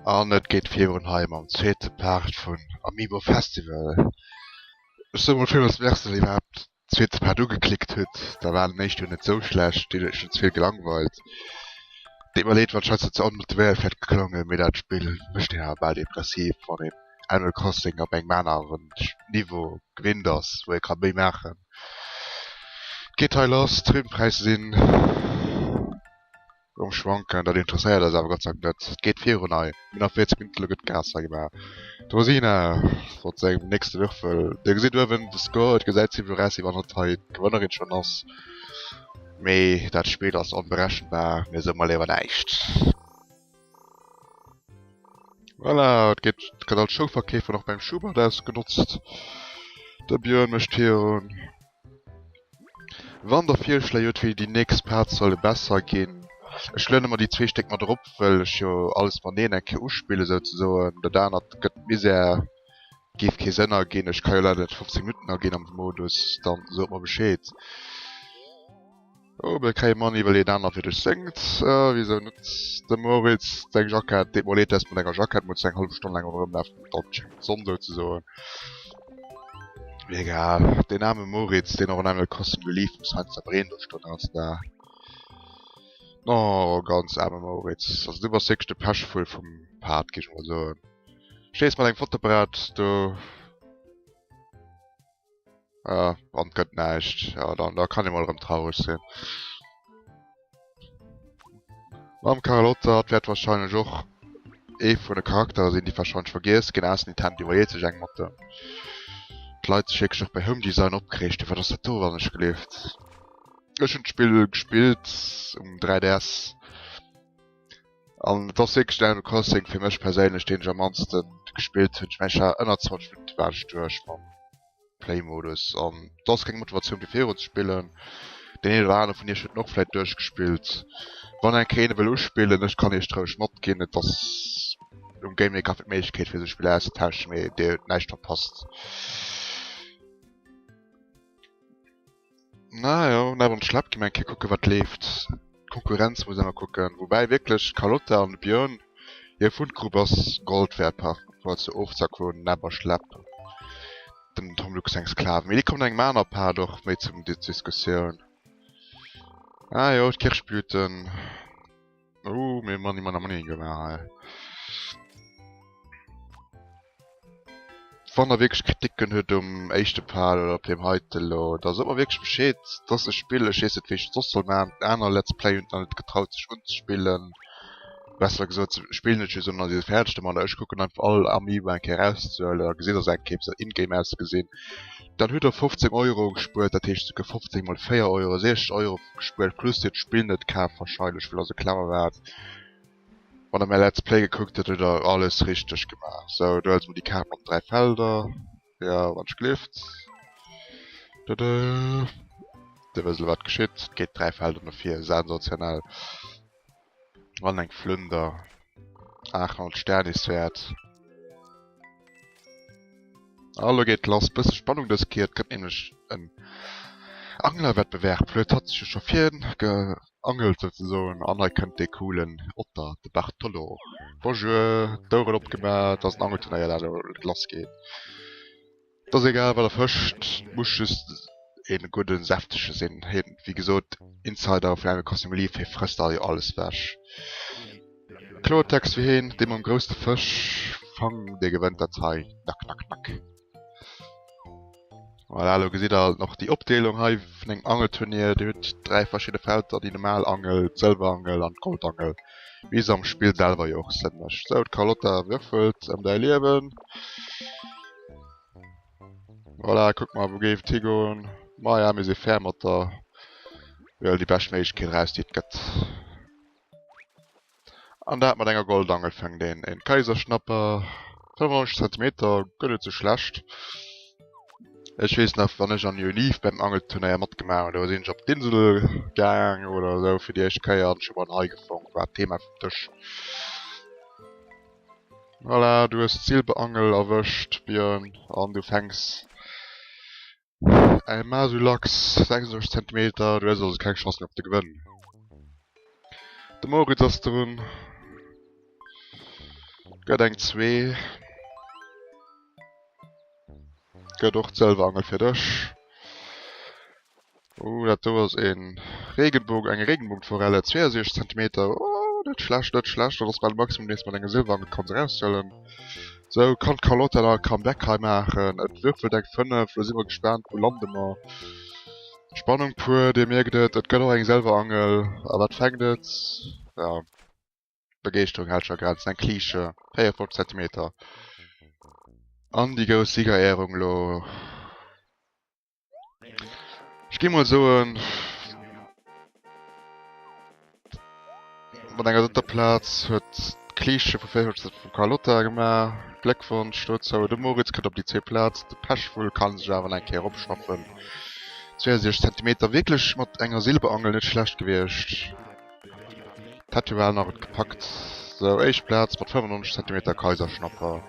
An et geet virun hei mam zweete Part vun Amiibo Festival. Ech soe mol villmools Merci, datt dir iwwerhaapt den zweete Part ugeklickt hutt. Da war den éischte jo net sou schlecht, deen huet mech net ze vill gelangweilt. Deet mer leed, wann ech heiansdo ze onmotivéiert vläicht geklongen, mee dat Spill mécht een awer bal depressiv, wann een Animal Crossing op engem aneren Niveau gewinnt ass, wou ee ka méi maachen. Et geet hei lass, d'Filmpräisser sinn. Um Schwanken, dat interesséiert eis awer Gott sei Dank net. Et geet virun hei. Mir nach 40 Minutten, elo gëtt Gas hei gemaach. D'Rosina mat sengem nächste Würfel. Dir gesitt uewen de Score, et gesäit zimmlech aus wéi wann hatt hei d'Gewënnerin schonn ass. Mee dat Spill ass onberechenbar, mir soe mol léiwer näischt. Voilà, et geet, et gëtt als Schouverkeefer och beim Schubert ausgenotzt. De Björn mécht virun. Wann der Virschléi hutt wéi déi nächst Parts solle besser ginn, ech lueden ëmmer déi zwee Stéck mat erop wëll ech jo alles mateneen eng Kéier uspillen souzesoen, dat anert gëtt Misär, géif kee Sënn erginn, ech ka jo leider net 15 Minutten aginn am Modus, dann sot mer Bescheed. Oh mir kréie Money well een aner fir dech séngt. Ah wisou net? De Moritz, deng Jackett, deet mer leed dass mat enger Jackett muss eng hallef Stonn laang ronderëm lafen, dann schéngt d'Sonn souzesoen. Mee egal, deen aarme Moritz, deen och an Animal Crossing New Leaf muss heiansdo am Reen do stoen den ganzen Dag. Oh ganz aarme Moritz, also du bass wierklech de Pechvull vum Part géif ech mol soen. Stees mat engem Fotoapparat do. Ah, an gëtt näischt. Ja, dann da kann ee mol erëm traureg sinn. Mam Carlotta dat wäert wahrscheinlech och ee vun de Charaktere sinn, déi wahrscheinlech vergiess ginn. Ausser Nintendo iwwerleet sech eng mat dem. D'Leit sech wierklech och bei Home Design opgereegt hunn. Wat ass dat do wann ech gelift? Ech hunn d'Spill gespillt um 3DS. An et ass wierklech den Animal Crossing fir mech perséinlech, deen ech am mannste gespillt hunn. Ech mengen, ech war ënner 20 Minutte war ech duerch mam Play-Modus an et ass keng Motivatioun fir virun ze spillen. Deen een oder anere vun iech huet en och vläit duerchgespillt. Wann eng Kéier een e wëll uspillen, ech kann iech d'roueg matginn. Et ass um Game Maker d'Méiglechkeet fir sech Spiller auszetauschen, mee dir hutt näischt verpasst. Na jo, awer an d'Schlepp gi mer eng Kéier kucken, wat leeft. D'Konkurrenz muss ee mer kucken. Woubäi wierklech d'Carlotta an de Björn, hir Fundgrupp ass Gold wäert par rapport zu Ofzakon, Neb a Schlepp, dem Tom Luke seng Sklaven. Mee déi kommen an engem aner Part och méi zum Diskussioun. Ah jo, d'Kirchblüten. Oh, mir man immer Money gemaach hei. Wann der wierklech Kriticken huet um éischte Part oder op deem heite lo, da sot mer wierklech Bescheed. Et ass e Spill, ech weess net wéi ech et soss soll maachen. Aner Let's Play hunn et nach net getraut sech unzespillen. Besser gesot, se spillen et just an da si se fäerdeg domadder. Ech kucken einfach all Amiibo eng Kéier erauszehuelen, da gesitt der se eng Kéier wéi se in-game ausgesinn. Dann hutt der 15 Euro gespuert, dat heescht souguer 15 mol 4 Euro, 60 Euro gespuert, plus dir hutt d'Spill net kaf wahrscheinlech, well der sou clever waart. Wann der mäi Let's Play gekuckt hutt, hutt der alles richteg gemaach. Sou, du hëls mol déi Kaart mat den 3 Felder, jo, wann ech gelift. Tada! Dir wësst elo wat geschitt, et geet 3 Felder no vir, sensationell. An eng Flünder. 800 Sternis wäert. A lo geet lass. Bësse Spannung dës Kéier. Et gëtt nämlech en Anglerwettbewerb. Lo huet hatt sech jo scho virgeangelt souzesoen. An hei kënnt dee coolen Otter, de Bartolo. Bonjour, d'Oueren opgemaach. Et ass en Angelturnéier dat elo lass geet. Et ass egal wat der fëscht, et muss just een gudden säftege sinn. Hien, wéi gesot, Insider vun Animal Crossing Leaf, hie frësst der jo alles wech. Kloertext fir hien, dee mam grousste Fëschfang, dee gewënnt dat hei. Knack knack knack. Voilà, elo gesitt der alt nach déi Opdeelung hei vun engem Angelturnier. Dir hutt 3 verschidde Felder, déi normal Angel, d'Sëlwerangel an d'Goldangel, wéi se am Spill selwer jo och Sënn mécht. Sou, d'Carlotta würfelt ëm däi Liewen. Voilà, kuck mal, wou géif et higoen? Maja, mir si fair mat der. Mir huelen déi bescht Méiglechkeet eraus, déi et gëtt. An dat mat enger Goldangel fänkt een en Kaiserschnapper. 95 Zentimeter, guer net sou schlecht. Ech weess nach, wann ech an New Leaf beim Angelturnéier matgemaach hunn, do sinn ech op d'Insel gaang oder esou fir déi éischt Kéier an ech hu mer en Hai gefongen, war d'Thema vum Dësch. Voilà, du hues d'Silberangel erwëscht, Björn, an du fänks e Masulachs, 66 Zentimeter, du hues also keng Chance méi op de Gewënn. De Moritz ass drun. Gëtt eng 2. Gëtt och d'Sëlwerangel fir dech. Oh, dat do ass een Regenbogen, eng Regenbogenforelle, 62 Zentimeter. Oh, net schlecht, net schlecht. Dat ass bal de Maximum, deen s mat enger Silberangel kanns eraushuelen. Sou, kann d'Carlotta nach e Comeback hei maachen? Et würfelt eng 5. Lo si mer gespaant, wou lande mer? Spannung pur, dir mierkt et, et gëtt och eng Sëlwerangel. A wat fänkt et? Ja. Begeeschterung hält scho Grenzen, eng Kliische, 54 Zentimeter. An déi grouss Siegerehrung lo. Ech gi mol soen, mat enger drëtter Plaz huet d'Kliische vu 54 vum Carlotta gemaach. Gléckwonsch dozou. De Moritz kënnt op déi zweet Plaz. De Pechvull kann sech awer nach eng Kéier eropschaffen. 62 Zentimeter, wierklech mat enger Silberangel net schlecht gewiescht. D'hätt jo bal nach et gepackt. Sou, éischt Plaz mat 95 Zentimeter Kaiserschnapper.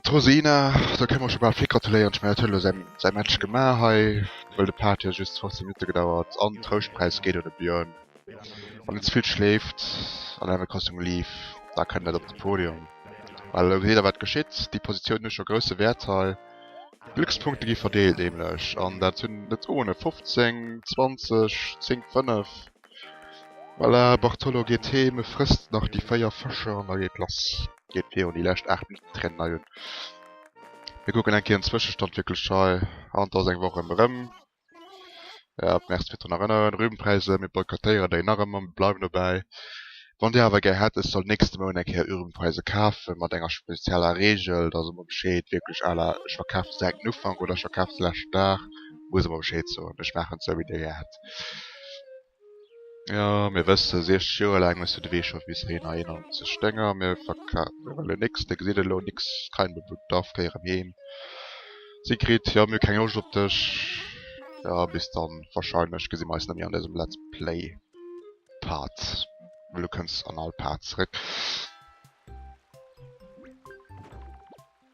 D'Rosina, do kënne mer scho bal vill gratuléieren. Ech mengen, dat huet elo säi säi Match gemaach hei, wëll de Part huet just 15 Minutte gedauert. An Trouschtpräis geet un de Björn. Wann en ze vill schléift an Animal Crossing Leaf, da kënnt et op de Podium. Well elo gesitt der wat geschitt, déi Positioun huet scho grousse Wäert hei. Gléckspunkte gi verdeelt nämlech, an dat hunn net ohne 15, 20, 10, 5. Voilà, Bartolo geet heem, e frësst nach déi 4 Fëscher an da geet lass. Geet virun, déi lescht 8 Minutten trennen hei un. Mir kucken eng Kéier den Zwëschestand wierklech hei, an et ass eng Woch ëm. Ja, merci fir drun erënneren. Rübenpreise, mir boykottéieren déi nach ëmmer, mir bleiwen dobäi. Wann Dir awer gär hätt, ech soll nächste Mount eng Kéier Rübenpreise kafen, mat enger spezieller Reegel, da sot mer Bescheed, wierklech à la ech verkafe se direkt den Ufank oder ech verkafe se leschten Dag, musst Der mer Bescheed soen. Ech maachen et sou, wéi Dir gär hätt. Jo, mir wësse, 60 Joer laang hues du de Wee scho bis heihinner 91 Dénger. Mir verka mir wëllen nix, Dir gesitt elo nix, kein Bedarf, kéier erëm heem. Sigrid, Jo, mir hu keng Loscht op dech. Jo, bis dann. Wahrscheinlech gesi mer eis net méi an dësem Let's Play Part. Well du kënns an all Part zeréck.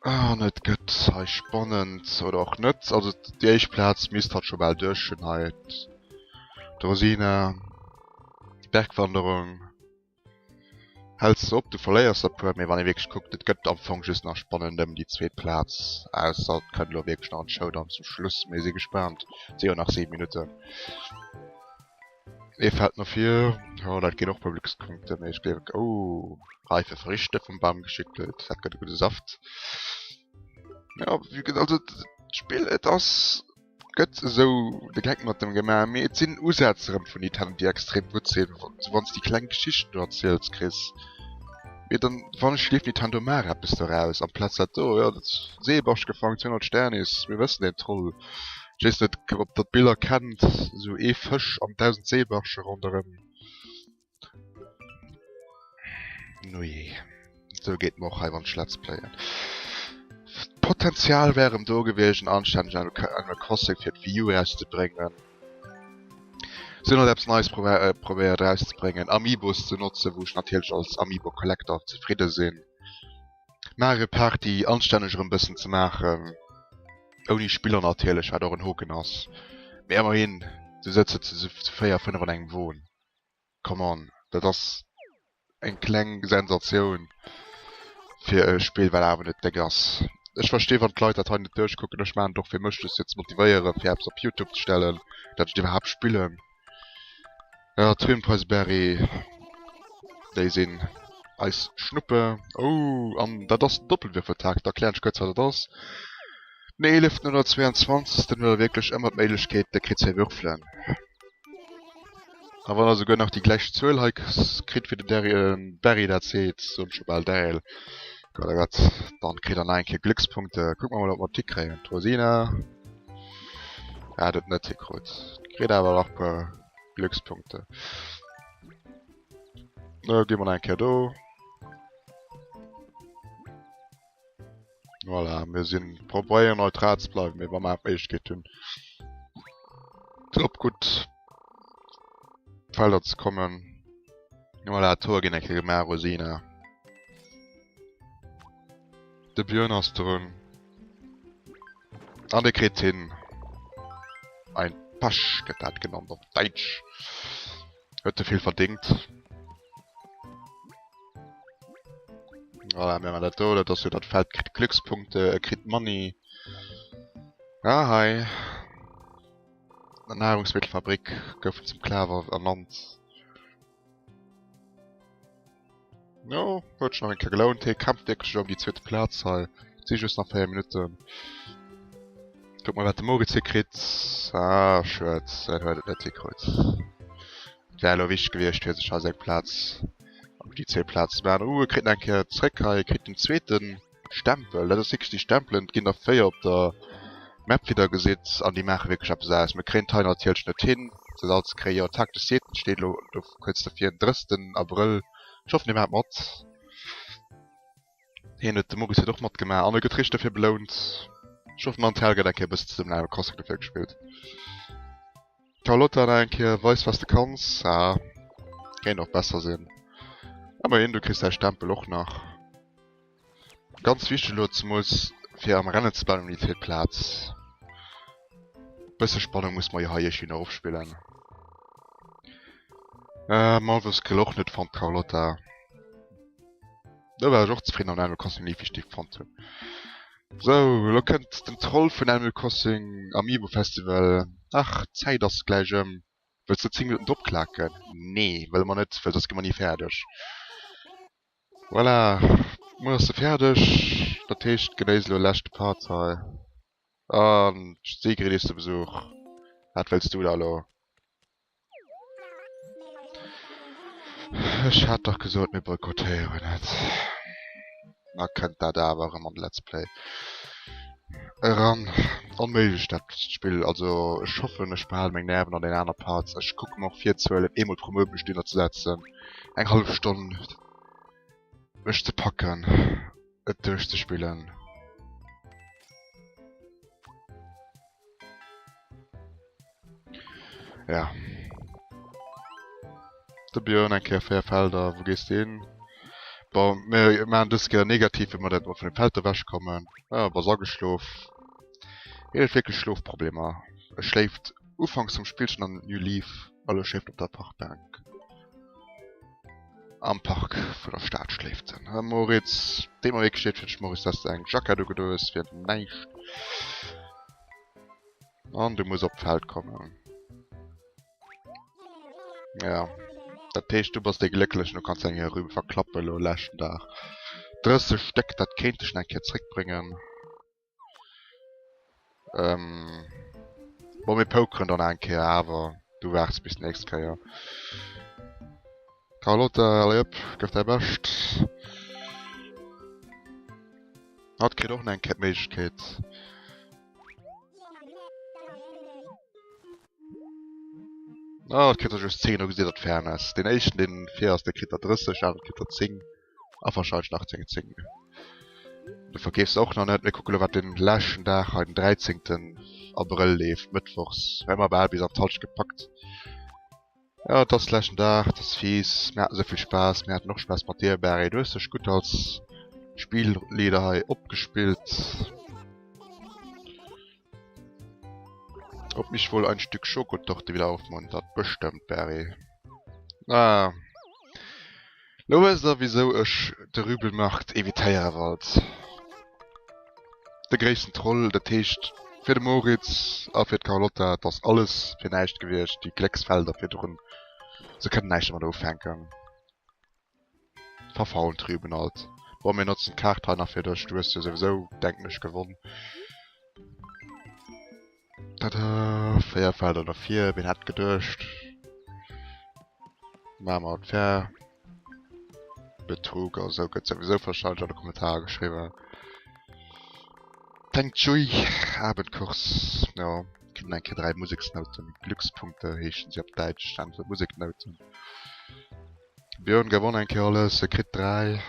An et gëtt hei spannend, oder och net. Also déi éischt Plaz misst hatt scho bal duerch hunn hei. D'Rosina, Bergwanderung häls de op, du verléiers der puer, mee wann ee wierklech kuckt, et gëtt am Fong just nach spannend ëm déi zweet Plaz, ausser et kënnt elo wierklech nach en Showdown zum Schluss. Mir si gespaant, et si jo nach 7 Minutten. Ee fält no vir. Jo, dat ginn och puer Gléckspunkte, mee ech gleewen, oh, Reife Früchte vum Bam geschüttelt, dat gëtt e gudde Saft. Jo, wéi gesot, also d'Spill, et ass, gëtt esou de Geck mat dem gemaach, mee et sinn Usätz erëm vun Nintendo, déi extrem gutt sinn, sou wann s déi kleng Geschichten do erziels kriss. Mee dann, wann ech lief, Nintendo, maach eppes doraus, amplaz dat do, jo, dat Seebarsch gefangen, 200 Sternis, mir wëssen, deen Troll. Ech weess net ob der d'Biller kennt, esou ee Fësch an 1000 Seebarche ronderëm. Nujee, esou geet mer och hei wann ech Let's Playen. D'Potenzial wär erëm do gewiescht en anstänneg Animal Crossing fir d'Wii U erauszebréngen. Se hunn halt eppes Neies probéiert erauszebréngen, Amiibos ze notzen, wou ech natierlech als Amiibo Collector zefridde sinn. Mario Party anstänneg erëm bëssen ze maachen, ouni Spiller natierlech, wat och en Hoken ass, mee ëmmerhin, du sëtz zu 4, 5 an engem Won, come on, dat ass eng kleng Sensatioun fir e Spill wat awer net déck ass. Ech versti wann d'Leit dat hei net duerchkucken, ech maachen et och fir mech just fir ze motivéieren fir eppes op Youtube ze stellen, dat ech iwwerhaapt spillen. Ja, Twin-Preisberry, déi sinn eis Schnuppe. Oh, an dat ass den Doppelwürfeltag. Da erklären ech kuerz, wat dat ass. Den 11. oder 22. huet der wierklech ëmmer d'Méiglechkeet, der kritt zwéi Würfelen. A wann der souguer nach déi gläich Zuel hei kritt wéi den Barry dat seet, soen ech scho bal Daryl, Gott oh Gott, dann kritt der nach eng Kéier Gléckspunkte. Kucke mer mol, ob mer et hikréien. D'Rosina hat et net hikrut, kritt awer nach e puer Glückspunkte. Da gi mer nach eng Kéier do. Voilà, mir sinn probéieren neutral ze bleiwen, mee wa mer awer d'Méiglechkeet hunn, op gutt Felder ze kommen. Voilà, d'Hoer ginn eng Kéier gemaach, Rosina. De Björn ass drun. An de kritt hin. Ein Pasch gëtt dat genannt op Däitsch. Huet ze vill verdingt. Voilà, mir man dat do, dat ass jo dat Feld kritt Glückspunkte, e kritt Money. Ah, hei. An der Nahrungsmittelfabrik gouf en zum Klaver ernannt. No, huet sech nach eng Kéier gelount. Hie kämpft wierklech elo ëm déi zweete Plaz hei. Et si just nach 4 Minutten. Kuck mol wat de Moritz hikritt. Ah, schued, en huet et net hikrut. Et wär elo wichteg gewiescht fir sech hei seng Plaz op déi zweet Plaz ze maachen. Uh, e kritt nach eng Kéier zréck hei, e kritt den zweeten Stempel. Dat ass wierklech déi Stempelen, et ginn der 4 op der Map wéi der gesitt an déi maache wierklech eppes aus. Mir kréien d'hei natierlech net hin se all ze kréien. Jo, Tag des Zehnten steet elo do kuerz dervir, den 30 Abrëll. Ech hoffen dir maacht mat. Hien huet, de Maurice huet och matgemaach an e gëtt richteg derfir belount. Ech hoffen an TL gëtt eng Kéier e bëssen zesummen Animal Crossing dofir gespillt. Carlotta nach eng Kéier, weis was de kanns. Ah, kéint och besser sinn. Ëmmerhin, du kriss däi Stempel och nach. Ganz wichteg elo, zemools fir am Rennen ze bleiwen ëm déi zweet Plaz. Bësse Spannung muss mer jo hei iergendwéi nach opspillen. Äh, Malvus Grill och net fonnt, Carlotta. Do war ech och zefridden an Animal Crossing Leafy Stift fonnt hunn. Sou, elo kënnt den Troll vun Animal Crossing Amiibo Festival. Ach, d'Zäit ass gläich ëm. Wëlls de 10 Minutten drop klaken? Nee, wëlle mer net, well soss gi mer ni fäerdeg. Voilà, muer ass se fäerdeg, dat heescht genéiss elo leschte Part hei. An d'Sigrid is zu Besuch. Wat wëlls du da elo? Ech hat dach gesot mir boykottéieren et. Da kënnt dat awer erëm an de Let's Play eran. Onméiglech dat Spill, also ech hoffen ech behale meng Nerven an den aner Parts. Ech kucke mer och vir ze huelen eemol pro Mount mech dohinner ze setzen. eng hallef Stonn mech ze packen et duerchzespillen. Ja. De Björn eng Kéier 4 Felder, wou gees de hin? Bon, mir maachen dës Kéier negativ, fir mer dat vun dem Feld ewech kommen. Ah, bass ageschlof. Hien huet wierklech Schlofproblemer. E schléift ufanks vum Spillchen an New Leaf a lo schléift op der Parkbänk. Am Park vun der Stad schléift en. Hë Moritz, deet mer wierklech leed fir dech Moritz, dass de eng Jackett ugedo hues fir näischt. An du muss op d'Feld kommen. Ja, dat heescht du bass dee Glécklechen, du kanns eng Kéier Rübe verklappen elo leschten Dag. 30 Stéck, dat kéint ech nach eng Kéier zréckbréngen. Ähm, bon, mir pokeren dann eng Kéier, awer du waarts bis nächst Kéier. Carlotta, allez hop, gëff däi Bescht. Hatt kritt och nach eng Kéier d'Méiglechkeet. Ah, et kritt der just 10, do gesitt der d'Fairness. Deen éischten, deen vir ass, dee kritt der 30, aner kritt der 10. A wahrscheinlech nach 10, 10. Du verkeefs se och nach net. Mir kucke lo wat den leschten Dag hei den 13. Abrëll leeft, Mëttwochs. Hu mer bal bis an d'Halschent gepackt. Jo, et ass leschten Dag, et ass fies. Mir haten esou vill Spaass. Mir haten och Spaass mat dir, Barry. Du hues dech gutt als Spielleader hei opgespillt. Ob mich wohl ein Stück Schokotorte wieder aufmuntert? Bestëmmt, Barry. Ah. Lo wësst der wisou ech de Rübelmarkt evitéiere wollt. De gréissten Troll, dat heescht fir de Moritz a fir d'Carlotta, et ass alles fir näischt gewiescht, déi Glécksfelder virdrun, se kënnen näischt domat ufänken. Verfaulen d'Rüben alt. Bon, mir notzen d'Kaart hei nach fir dech, du hues jo souwisou, denken ech, gewonn. Tada, 4 Felder no vir, wien hätt geduecht. Maache mer et fair. Betrug a sou gëtt souwisou wahrscheinlech an de Kommentarer geschriwwen. Feng Shui, Abendkurs, jo, kritt en eng Kéier 3 Museksnouten, Glückspunkte heeschen si op Däitsch, ech se Museknouten. Björn gewonn eng Kéier alles, e kritt 3.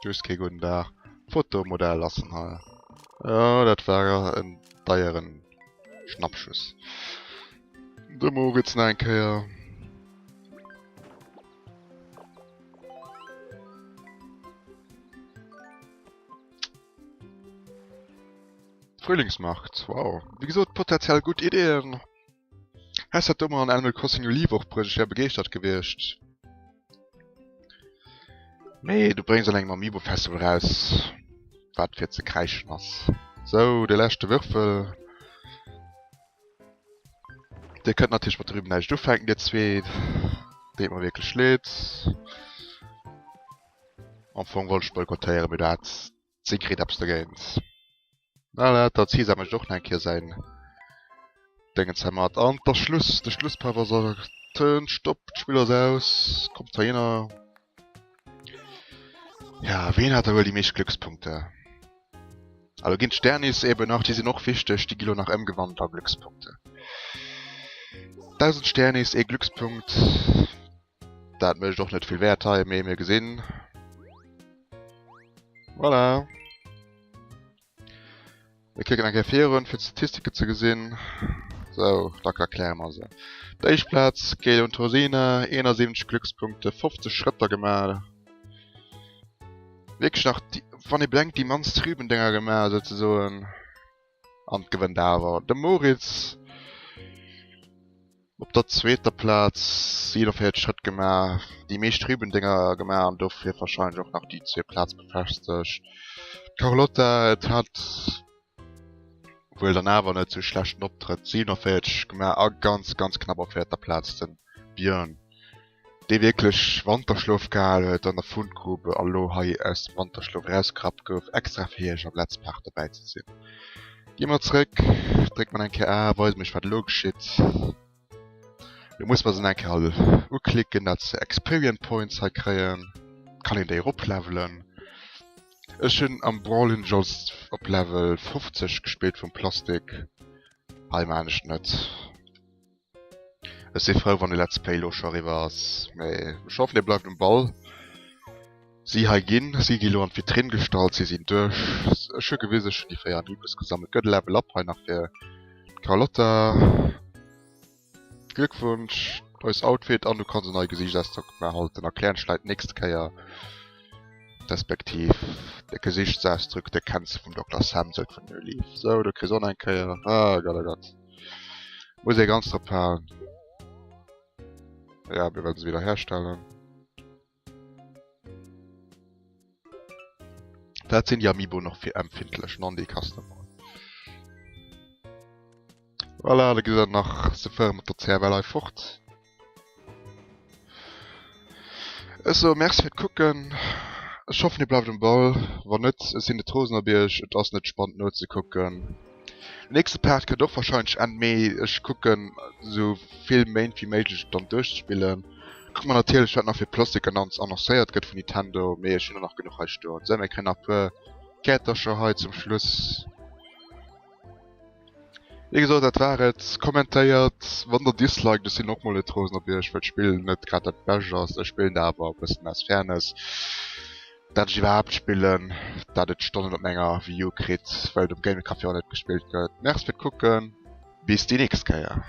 Just kee gudden Dag. Fotomodell ass en hei. Jo, dat war en deieren Schnappschuss. De Moritz nach eng Kéier. Frühlingsmarkt, wow. Wéi gesot, potenziell gutt Ideeën. Häss dat do mol an Animal Crossing New Leaf och bruecht, ech wär begeeschtert gewiescht. Mee du bréngs an engem Amiibo Festival eraus wat fir ze kräischen ass. Sou, de leschte Würfel. Dir kënnt natierlech mat drüben näischt ufänken, dir zwee. Deet mer wierklech leed. Am Fong wollt ech boykottéieren, mee do hat d'Sigrid eppes dogéint. Voilà, der Cesar mécht och nach eng Kéier säin Déngens hei mat. An 't ass Schluss, de Schlusspaf ass ertönt. Stopp, d'Spill ass aus. Kommt heihinner. Ja, ween hat da wuel déi meescht Glückspunkte? Also ginn d'Sternis eben nach, déi sinn och wichteg, déi gi lo nach ëmgewandelt a Glückspunkte. 1000 Sternis, ee Glückspunkt. Dat mécht och net vill Wäert hei, mee mir gesinn. Voilà. Mir klicken eng Kéier virun, fir d'Statistike ze gesinn. Sou, da erkläre mer se. D'éischt Plaz geet un d'Rosina, 71 Glückspunkte, 50 Schrëtter gemaach. Wierklech nach, wann ee bedenkt, déi mannst Rübendénger gemaach, souzesoen. An gewënnt awer de Moritz. Op der zweeter Plaz 47 Schrëtt gemaach, déi meescht Rübendénger gemaach an dofir warscheinlech och nach déi zweet Plaz befestegt. D'Carlotta, et hat wuel dann awer net sou schlechten Optrëtt, 47 gemaach a ganz ganz knapp op véierter Plaz de Björn. dee wierklech Wanterschlof gehal huet an der Fundgrube a lo hei aus dem Wanterschlof erausgerappt gouf, extra fir iech am Let's Part dobäi ze sinn. Gi mer zréck, dréckt mer eng Kéier A, weise mech wat elo geschitt. Lo muss mer se eng Kéier all uklicken, dat se Experience Points hei kréien. Kann een déi eroplevelen. Ech hunn am Brawl hunn ech als op Level 50 gespillt vum Plastik. Hei maan ech net. Ech si frou wann de Let's Play elo scho eriwwer ass, mee ech hoffen dir bleift um Ball. Si hei ginn, si gi lo an d'Vitrinn gestallt, si sinn duerch. Ech hu gewisen, ech hunn déi 4 Amiibos gesammelt. Gëtt e Level Up hei nach fir d'Carlotta. Gléckwonsch, neues Outfit an du kanns en neie Gesiichtsausdrock erhalten. Erklären ech leit d'nächst Kéier, respektiv de Gesichtsausdrück, de kenns de vum Dokter Samsel vun New Leaf. Sou, du kriss och nach eng Kéier. Ah Gott, oh Gott. Muss ee ganz drop halen. Ja, mir werden se wieder herstellen. Dat sinn die Amiibo noch fir empfindlech non déi Customer. Voilà, da geet nach se fuere mat der CFL hei fort. Ech soe Merci fir d'Kucken. Ech hoffen dir bleift um Ball. Wann net, ech sinn net rosen op iech. Et ass net spannend nozekucken. Den nächste Part kënnt och warscheinlech Enn Mee. Ech kucken esou vill Méint wéi méiglech et dann duerchzespillen. Kucke mer natierlech wat nach fir Plastik annoncéiert gëtt vun Nintendo, mee ech hunn der nach genuch hei stoen. Sou, mir kréien nach e puer Käertercher hei zum Schluss. Wéi gesot, dat war et. Kommentéiert, wann der disliked. Ech sinn och mol net rosen op iech, well d'Spill net grad dat bescht ass. Ech spillen awer e bëssen aus Fairness, dat ech iwwerhaapt spillen, dat et Stonnen op menger Wii U kritt, well et um Gaming Café och net gespillt gëtt. Merci fir d'Kucken, bis déi nächst Kéier.